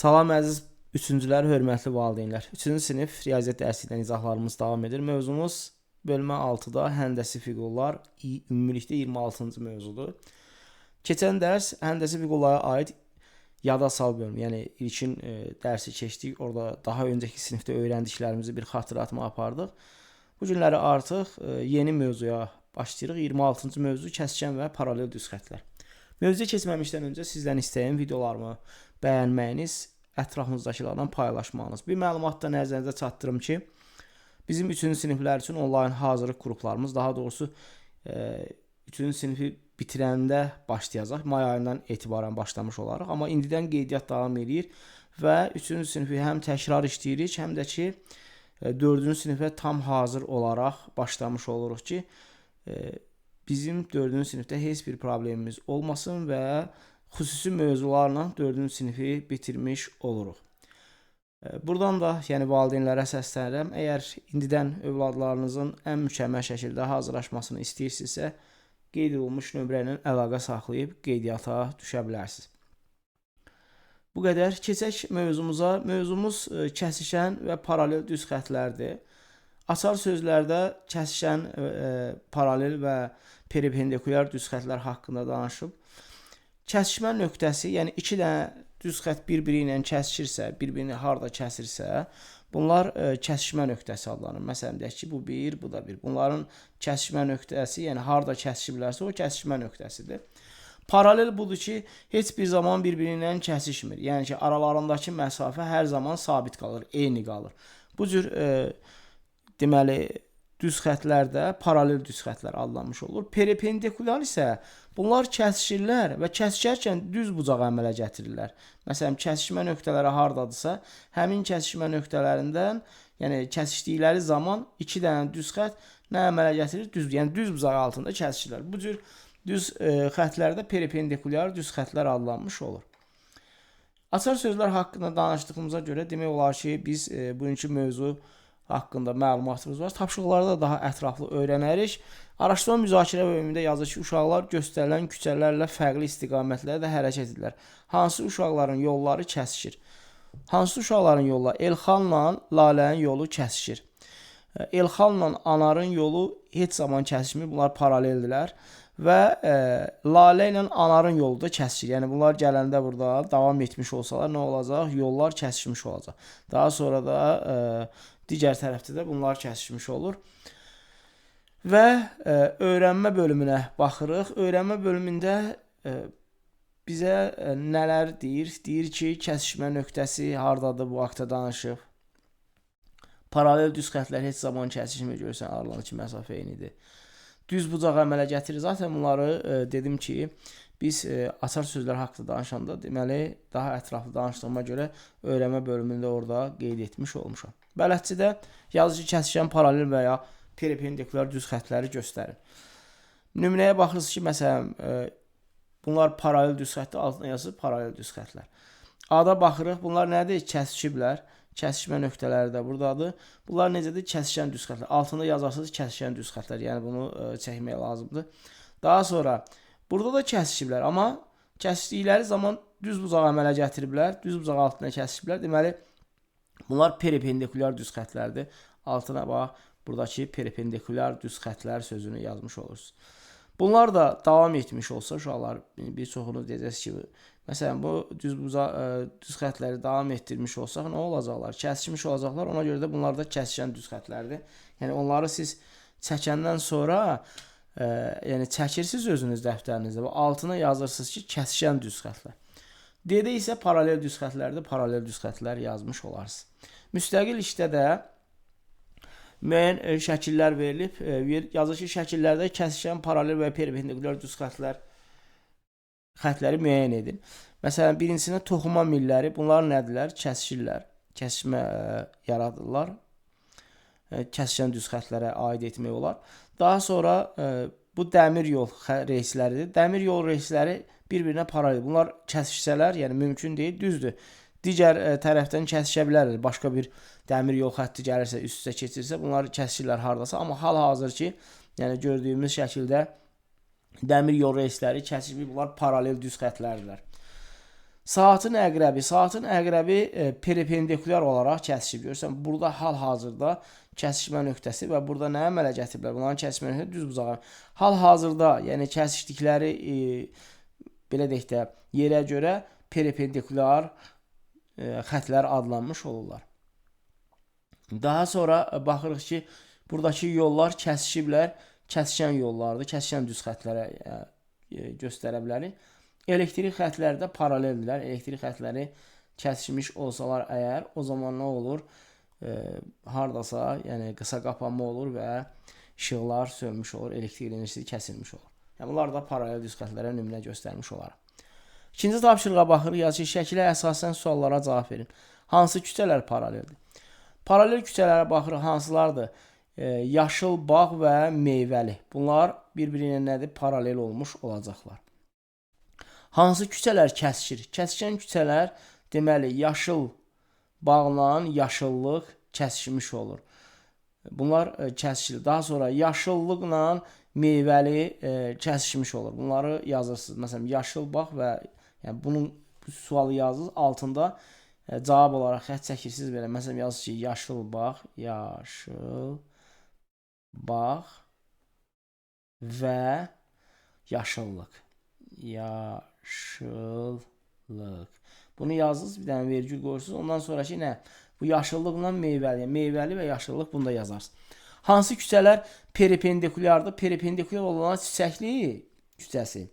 Salam əziz üçüncülər, hörmətli valideynlər. Üçüncü sinif riyaziyyat dərsi ilə izahlarımız davam edir. Mövzumuz bölmə 6-da həndəsi fiqurlar, ümumilikdə 26-cı mövzudur. Keçən dərs həndəsi fiqurlara aid yada sal bölümü, yəni ilkin dərsi keçdik. Orada daha öncəki sinifdə öyrəndiklərimizi bir xatırlatma apardıq. Bu günləri artıq yeni mövzuya başlayırıq. 26-cı mövzu kəsişən və paralel düz xətlər. Mövzuya keçməmişdən öncə sizdən istəyim videolarımı bəyənməyiniz, ətrafınızdakılarla paylaşmağınız. Bir məlumat da nəzərinizə çatdırım ki, bizim 3-cü siniflər üçün onlayn hazırlıq qruplarımız, daha doğrusu 3-cü sinifi bitirəndə başlayacaq. May ayından etibarən başlamış olarıq. Amma indidən qeydiyyat davam eləyir və 3-cü sinifi həm təkrar işləyirik, həm də ki 4-cü sinifə tam hazır olaraq başlamış oluruq ki, bizim 4-cü sinifdə heç bir problemimiz olmasın və xüsusi mövzularla 4-cü sinifi bitirmiş oluruq. Buradan da yəni valideynlərə səslənirəm. Əgər indidən övladlarınızın ən mükəmməl şəkildə hazırlaşmasını istəyirsinizsə, qeyd olunmuş nömrə ilə əlaqə saxlayıb qeydiyyata düşə bilərsiniz. Bu qədər. Keçək mövzumuza. Mövzumuz kəsişən və paralel düz xətlərdir. Açar sözlərdə kəsişən, paralel və perpendikulyar düz xətlər haqqında danışıb. Kəsişmə nöqtəsi, yəni iki dənə düz xətt bir-biri ilə kəsişirsə, bir-birini harda kəsirsə, bunlar kəsişmə nöqtəsi adlanır. Məsələn, deyək ki, bu bir, bu da bir. Bunların kəsişmə nöqtəsi, yəni harda kəsişiblərsə, o kəsişmə nöqtəsidir. Paralel budur ki, heç bir zaman bir-biri ilə kəsişmir. Yəni ki, aralarındakı məsafə hər zaman sabit qalır, eyni qalır. Bu cür deməli, düz xətlərdə paralel düz xətlər adlanmış olur. Perpendikulyar isə bunlar kəsişirlər və kəsişərkən düz bucaq əmələ gətirirlər. Məsələn, kəsişmə nöqtələri hardadırsa, həmin kəsişmə nöqtələrindən, yəni kəsişdikləri zaman iki dənə düz xətt nə əmələ gətirir? Düz, yəni düz bucaq altında kəsişirlər. Bu cür düz xətlərdə perpendikulyar düz xətlər adlanmış olur. Açar sözlər haqqında danışdığımıza görə demək olar ki, biz bugünkü mövzu haqqında məlumatımız var. Tapşırıqlarda da daha ətraflı öyrənərik. Araşdırma müzakirə bölümündə yazır ki, uşaqlar göstərilən küçələrlə fərqli istiqamətlərdə hərəkət edirlər. Hansı uşaqların yolları kəsişir? Hansı uşaqların yolları? Elxanla Lalənin yolu kəsişir. Elxanla Anarın yolu heç zaman kəsişmir. Bunlar paraleldirlər. Və Lalə ilə Anarın yolu da kəsişir. Yəni bunlar gələndə burada davam etmiş olsalar nə olacaq? Yollar kəsişmiş olacaq. Daha sonra da digər tərəfdə də bunlar kəsişmiş olur. Və öyrənmə bölümünə baxırıq. Öyrənmə bölümündə bizə nələr deyir? Deyir ki, kəsişmə nöqtəsi hardadır, bu haqda danışıb. Paralel düz xətlər heç zaman kəsişmir, görürsən, aralarındakı məsafə eynidir. Düz bucaq əmələ gətirir. Zaten bunları dedim ki, biz açar sözlər haqqında danışanda, deməli, daha ətraflı danışdığıma görə öyrənmə bölümündə orada qeyd etmiş olmuşam. Bələdçidə yazır ki, kəsişən paralel və ya perpendikulyar düz xətləri göstərir. Nümunəyə baxırsınız ki, məsələn, bunlar paralel düz xətdir, altına yazır paralel düz xətlər. A-da baxırıq, bunlar nədir? Kəsişiblər. Kəsişmə nöqtələri də buradadır. Bunlar necədir? Kəsişən düz xətlər. Altında yazarsınız kəsişən düz xətlər. Yəni bunu çəkmək lazımdır. Daha sonra burada da kəsişiblər, amma kəsişdikləri zaman düz bucaq əmələ gətiriblər. Düz bucaq altına kəsişiblər. Deməli, bunlar perpendikulyar düz xətlərdir. Altına bax, buradakı perpendikulyar düz xətlər sözünü yazmış olursunuz. Bunlar da davam etmiş olsa, uşaqlar, bir çoxunuz deyəcəksiniz ki, məsələn, bu düz xətləri davam etdirmiş olsaq, nə olacaqlar? Kəsişmiş olacaqlar. Ona görə də bunlar da kəsişən düz xətlərdir. Yəni, onları siz çəkəndən sonra, yəni çəkirsiniz özünüz dəftərinizdə və altına yazırsınız ki, kəsişən düz xətlər. D-də isə paralel düz xətlərdir. Paralel düz xətlər yazmış olarsınız. Müstəqil işdə də müəyyən şəkillər verilib. Yazır ki, şəkillərdə kəsişən paralel və perpendikulyar düz xətləri müəyyən edin. Məsələn, birincisində toxuma milləri, bunlar nədirlər? Kəsişirlər, kəsişmə yaradırlar. Kəsişən düz xətlərə aid etmək olar. Daha sonra bu dəmir yol reysləridir. Dəmir yol reysləri bir-birinə paralel. Bunlar kəsişsələr, yəni mümkün deyil, düzdür. Digər tərəfdən kəsişə bilərlər. Başqa bir dəmir yol xətti gəlirsə, üst-üstə keçirsə, bunlar kəsişirlər hardasa. Amma hal-hazır ki, yəni gördüyümüz şəkildə dəmir yol reysləri kəsişmir. Bunlar paralel düz xətlərdirlər. Saatın əqrəbi. Saatın əqrəbi perpendikulyar olaraq kəsişib. Görürsən, burada hal-hazırda kəsişmə nöqtəsi və burada nə əmələ gətiriblər? Bunların kəsişmə nöqtəsi düz bucağı. Hal-hazırda, yəni kəsişdikləri belə deyək də, yerə görə perpendikulyar xətlər adlanmış olurlar. Daha sonra baxırıq ki, buradakı yollar kəsişiblər, kəsişən yollardır, kəsişən düz xətlərə göstərə bilərik. Elektrik xətləri də paraleldirlər. Elektrik xətləri kəsişmiş olsalar əgər, o zaman nə olur? Hardasa, yəni qısa qapanma olur və işıqlar sönmüş olur, elektrik enerjisi kəsilmiş olur. Yəni, bunlar da paralel düz xətlərə nümunə göstərmiş olaraq. İkinci tapşırığa baxırıq, yazır ki, şəkilə əsasən suallara cavab verin. Hansı küçələr paraleldir? Paralel küçələrə baxırıq, hansılardır? Yaşıl bağ və meyvəli. Bunlar bir-biri ilə nədir? Paralel olmuş olacaqlar. Hansı küçələr kəsişir? Kəsişən küçələr, deməli, yaşıl bağla yaşıllıq kəsişmiş olur. Bunlar kəsişir. Daha sonra yaşıllıqla meyvəli kəsişmiş olur. Bunları yazırsınız. Məsələn, yaşıl bağ və yəni, bunun bu sualı yazırsınız. Altında cavab olaraq xətt çəkirsiniz belə. Məsələn, yazırsınız ki, yaşıl bağ, yaşıl bağ və yaşıllıq. Yaşıllıq. Bunu yazırsınız, bir dənə vergül qoyursunuz. Ondan sonraki nə? Bu yaşıllıqla meyvəli. Meyvəli və yaşıllıq bunu da yazarsınız. Hansı küçələr perpendikulyardır? Perpendikulyar olan çiçəkli küçəsi.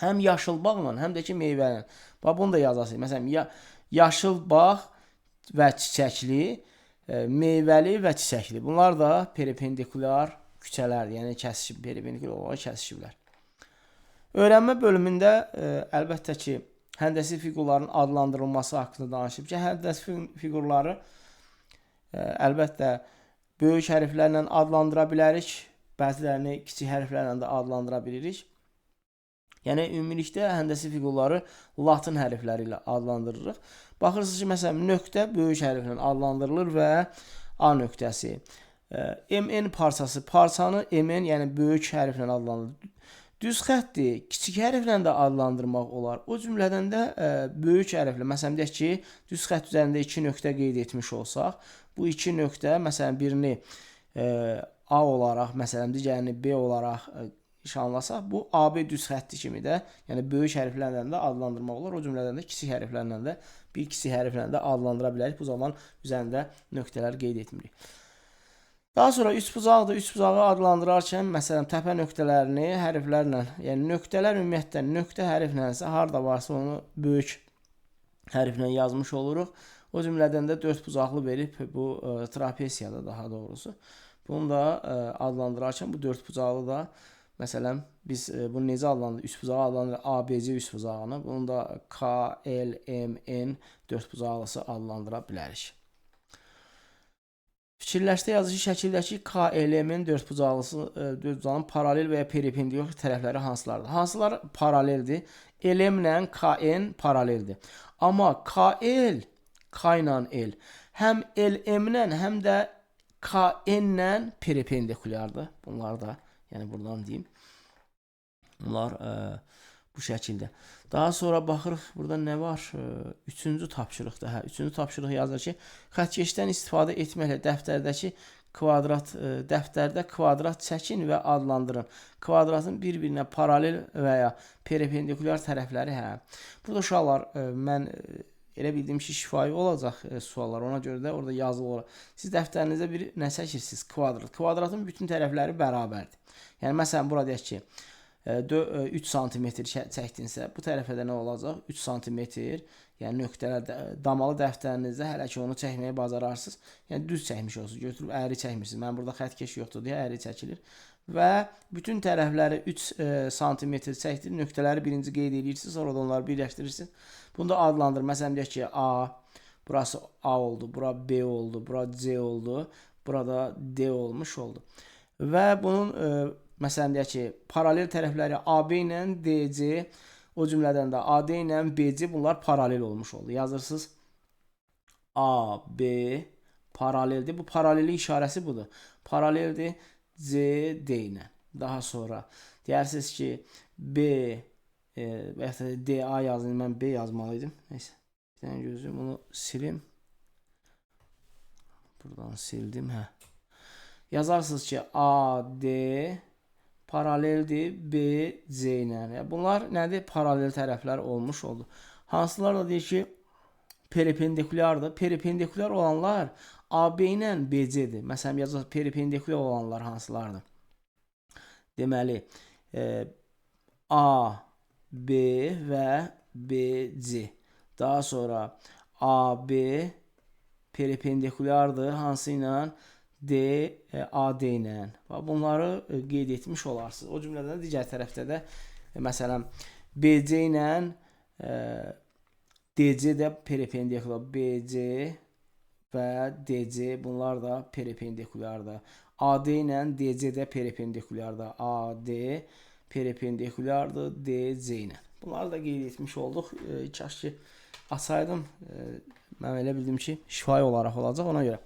Həm yaşıl bağla, həm də ki meyvəli. Bax, bunu da yazarsınız. Məsələn, yaşıl bağ və çiçəkli, meyvəli və çiçəkli. Bunlar da perpendikulyar küçələrdir. Yəni, kəsişib, perpendikulyar olaraq kəsişiblər. Öyrənmə bölümündə əlbəttə ki, həndəsi fiqurların adlandırılması haqqında danışıb ki, həndəsi fiqurları əlbəttə böyük hərflərlə adlandıra bilərik, bəzilərini kiçik hərflərlə də adlandıra bilirik. Yəni, ümumilikdə həndəsi fiqurları latın hərfləri ilə adlandırırıq. Baxırsınız ki, məsələn, nöqtə böyük hərflə adlandırılır və A nöqtəsi. MN parçası, parçanı MN, yəni böyük hərflə adlandırılır. Düz xətti kiçik hərflə də adlandırmaq olar. O cümlədən də böyük hərflə, məsələn, deyək ki, düz xətt üzərində iki nöqtə qeyd etmiş olsaq, bu iki nöqtə, məsələn, birini A olaraq, məsələn, digərini B olaraq nişanlasaq, bu AB düz xətti kimi də, yəni böyük hərflərlə də adlandırmaq olar. O cümlədən də kiçik hərflərlə də, bir kiçik hərflə də adlandıra bilərik. Bu zaman üzərində nöqtələr qeyd etmirik. Daha sonra üçbucaqdır. Üçbucağı adlandırarkən, məsələn, təpə nöqtələrini hərflərlə, yəni nöqtələr ümumiyyətlə nöqtə hərflənsə, harda varsa onu böyük hərflə yazmış oluruq. O cümlədən də dörd bucaqlı verib bu trapesiyada daha doğrusu. Bunu da adlandırarkən bu dörd bucaqlı da, məsələn, biz bunu necə adlandırırıq? Üçbucağı adlandırırıq ABC üçbucağını. Bunu da K, L, M, N dörd bucaqlısı adlandıra bilərik. Fikirləşdə yazır ki, şəkildəki KLM-in dörd bucaqlısı, dörd bucağının paralel və ya perpendikulyar tərəfləri hansılardır? Hansılar paraleldir? LM ilə KN paraleldir. Amma KL, K ilə L həm LM ilə, həm də KN ilə perpendikulyardır. Bunlar da, yəni buradan deyim. Bunlar bu şəkildə. Daha sonra baxırıq, burada nə var? Üçüncü tapşırıqda. Hə, üçüncü tapşırıq yazır ki, xəttkeşdən istifadə etməklə dəftərdəki kvadrat, dəftərdə kvadrat çəkin və adlandırın. Kvadratın bir-birinə paralel və ya perpendikulyar tərəfləri, hə. Burada uşaqlar, mən elə bildiyim ki, şifahi olacaq suallar. Ona görə də orada yazılı olar. Siz dəftərinizdə bir nə çəkirsiniz? Kvadrat. Kvadratın bütün tərəfləri bərabərdir. Yəni, məsələn, bura deyək ki, 3 sm çəkdinsə, bu tərəfə də nə olacaq? 3 sm, yəni nöqtələr damalı dəftərinizdə hələ ki onu çəkməyi bacararsınız. Yəni düz çəkmiş olsunuz, götürüb əyri çəkmirsiniz. Mən burada xəttkeş yoxdur deyə əyri çəkilir. Və bütün tərəfləri 3 sm çəkdir, nöqtələri birinci qeyd edirsiniz, sonra da onları birləşdirirsiniz. Bunu da adlandırır. Məsələn, deyək ki, A, burası A oldu, bura B oldu, bura C oldu, burada D olmuş oldu. Və bunun məsələn, deyək ki, paralel tərəfləri AB ilə DC, o cümlədən də AD ilə BC, bunlar paralel olmuş oldu. Yazırsınız, AB paraleldir. Bu paralellik işarəsi budur. Paraleldir CD ilə. Daha sonra deyirsiniz ki, B, və ya da DA yazın, mən B yazmalıydım. Neysə, bir dənə gözləyim, onu silim. Buradan sildim, hə. Yazarsınız ki, AD paraleldir BC ilə. Bunlar nədir? Paralel tərəflər olmuş oldu. Hansılar da deyir ki, perpendikulyardır. Perpendikulyar olanlar AB ilə BC-dir. Məsələn, yazarsınız, perpendikulyar olanlar hansılardır? Deməli, A, B və BC. Daha sonra AB perpendikulyardır. Hansı ilə? D, AD ilə. Bunları qeyd etmiş olarsınız. O cümlədən digər tərəfdə də məsələn BC ilə DC də perpendikulyar. BC və DC bunlar da perpendikulyardır. AD ilə DC də perpendikulyardır. AD perpendikulyardır DC ilə. Bunları da qeyd etmiş olduq. Kaş ki açaydım. Mən elə bildim ki, şifahi olaraq olacaq ona görə.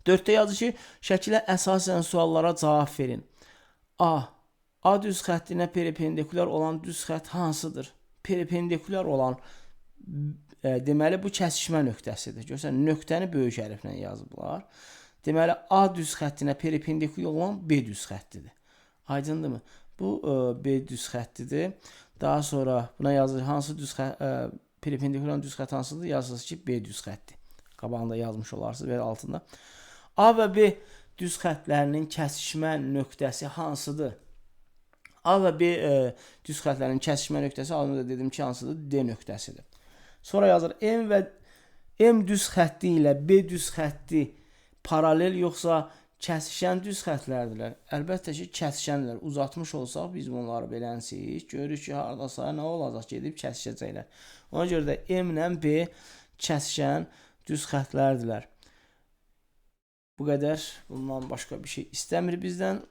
4-də yazır ki, şəkilə əsasən suallara cavab verin. A. A düz xəttinə perpendikulyar olan düz xətt hansıdır? Perpendikulyar olan, deməli, bu kəsişmə nöqtəsidir. Görürsən, nöqtəni böyük hərflə yazıblar. Deməli, A düz xəttinə perpendikulyar olan B düz xəttidir. Aydındırmı? Bu B düz xəttidir. Daha sonra buna yazır, hansı düz xətt, perpendikulyar düz xətt hansıdır? Yazırsınız ki, B düz xətti. Qabağında yazmış olarsınız və altında. A və B düz xəttlərinin kəsişmə nöqtəsi hansıdır? A və B düz xəttlərinin kəsişmə nöqtəsi, az öncə dedim ki, hansıdır? D nöqtəsidir. Sonra yazır, M və M düz xətti ilə B düz xətti paralel yoxsa kəsişən düz xəttlərdirlər? Əlbəttə ki, kəsişəndirlər. Uzatmış olsaq biz bunları belənsik, görürük ki, haradasa nə olacaq, gedib kəsişəcəklər. Ona görə də M ilə B kəsişən düz xəttlərdirlər. Bu qədər. Bundan başqa bir şey istəmir bizdən.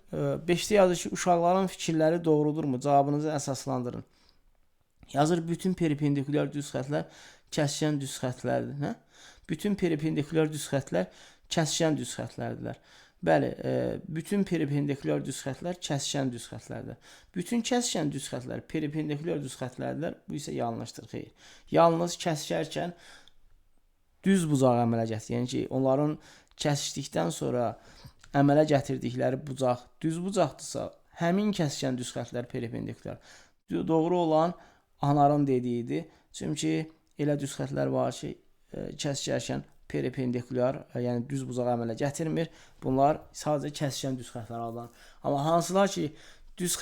5-də yazır ki, uşaqların fikirləri doğrudurmu? Cavabınızı əsaslandırın. Yazır, bütün perpendikulyar düz xəttlər kəsişən düz xəttlərdir. Hə? Bütün perpendikulyar düz xəttlər kəsişən düz xəttlərdirlər. Bəli, bütün perpendikulyar düz xəttlər kəsişən düz xəttlərdir. Bütün kəsişən düz xəttlər perpendikulyar düz xəttlərdirlər. Bu isə yanlışdır, xeyr. Yalnız kəsişərkən düz bucaq əmələ gətirir. Yəni ki, onların kəsişdikdən sonra əmələ gətirdikləri bucaq düz bucaqdırsa, həmin kəsişən düz xəttlər perpendikulyar. Doğru olan Anarın dediyidir. Çünki elə düz xəttlər var ki, kəsişərkən perpendikulyar, yəni düz bucaq əmələ gətirmir. Bunlar sadəcə kəsişən düz xəttlər adlanır. Amma hansılar ki, düz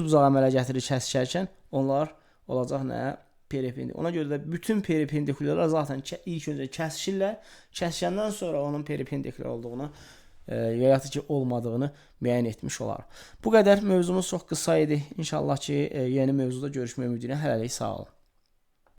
bucaq əmələ gətirir kəsişərkən, onlar olacaq nə? Perpendik. Ona görə də bütün perpendikulyarlar zaten ilk öncə kəsişirlər. Kəsişəndən sonra onun perpendikulyar olduğunu və ya ki, olmadığını müəyyən etmiş olar. Bu qədər. Mövzumuz çox qısa idi. İnşallah ki, yeni mövzuda görüşmək ümidi ilə hələlik sağ olun.